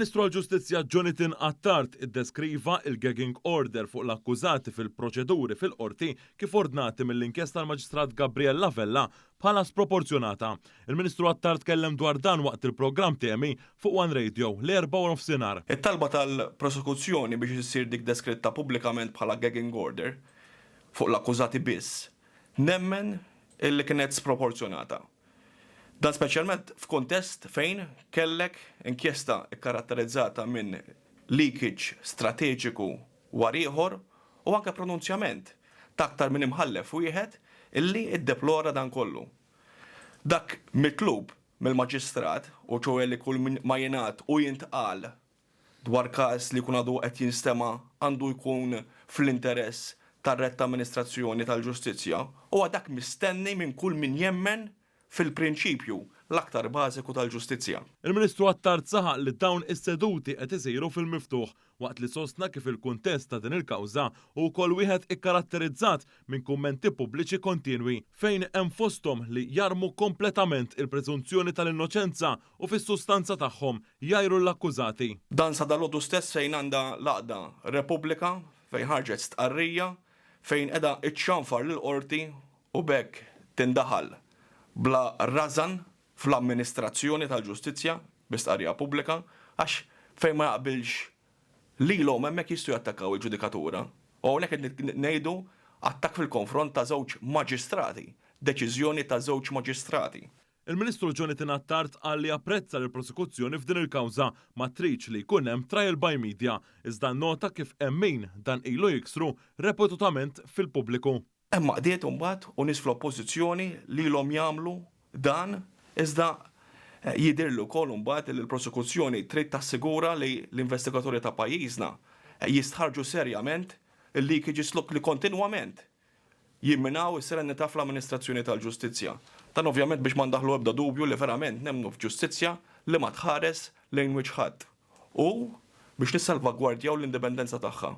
Il-Ministru għall-Ġustizzja Jonathan Attard iddeskriva il-gagging order fuq l-akkużati fil-proċeduri fil-Qorti kif ordnati mill-inkjesta tal-Maġistrat Gabriella Vella bħala sproporzjonata. Il-Ministru Attard tkellem dwar dan waqt il-programm Temi fuq One Radio l-Erbgħa waranofsinhar. It-talba tal-prosekuzzjoni biex issir dik deskritta pubblikament bħala gagging order fuq l-akkużati biss, nemmen illi kienet sproporzjonata. Dan speċjalment f'kuntest fejn kellek inkjesta kkaratterizzata minn leakage strateġiku wara ieħor u anke pronunzjament ta' aktar minn imħallef wieħed illi ddeplora dan kollu. Dak mitlub mill-Maġistrat, u ċoe li kull ma jingħad u jintqal dwar każ li jkun għadu qed jinstema' għandu jkun fl-interess tar-retta amministrazzjoni tal-ġustizzja, huwa dak mistenni minn kull min jemmen fil-prinċipju l-aktar bażiku tal-ġustizzja. Il-Ministru Attard saħaq li dawn is-seduti qed isiru fil-miftuħ waqt li sostna kif il-kuntest ta' din il-kawża hu wkoll wieħed ikkaratterizzat minn kummenti pubbliċi kontinwi fejn hemm fosthom li jarmu kompletament il-preżunzjoni tal-innoċenza u fis-sustanza tagħhom jgħajru l-akkużati. Dan sa dalgħodu stess fejn għandha l-għaqda Repubblika fejn ħarġet stqarrija fejn qiegħda iċċanfar lill-Qorti u b'hekk tindaħal bla rażan fl-amministrazzjoni tal-ġustizzja bi stqarrija pubblika għax fejn ma jaqbilx lilhom hemmhekk jistgħu jattakkaw il-ġudikatura u hawnhekk qed ngħidu attakk fil-konfront ta' żewġ maġistrati, deċiżjoni ta' żewġ maġistrati. Il-Ministru Jonathan Attard qal li japprezza li l-prosekuzzjoni f'din il-kawża ma tridx li jkun hemm trial by media, iżda nnota kif hemm min dan ilu jiksru repetutament fil-pubbliku. Hemm għaqdiet imbagħad u nies fl-Oppożizzjoni li ilhom jagħmlu dan iżda jidhirli wkoll imbagħad li l-prosekuzzjoni trid tassigura li l-investigaturi ta' pajjiżna jistħarrġu serjament il-leakages li kontinwament jimminaw is-serenità fl-amministrazzjoni tal-ġustizzja. Dan ovvjament biex ma ndaħħlu ebda dubju li verament nemmnu f'ġustizzja li ma tħares lejn wiċċ ħadd u biex nissalvagwardjaw l-indipendenza tagħha.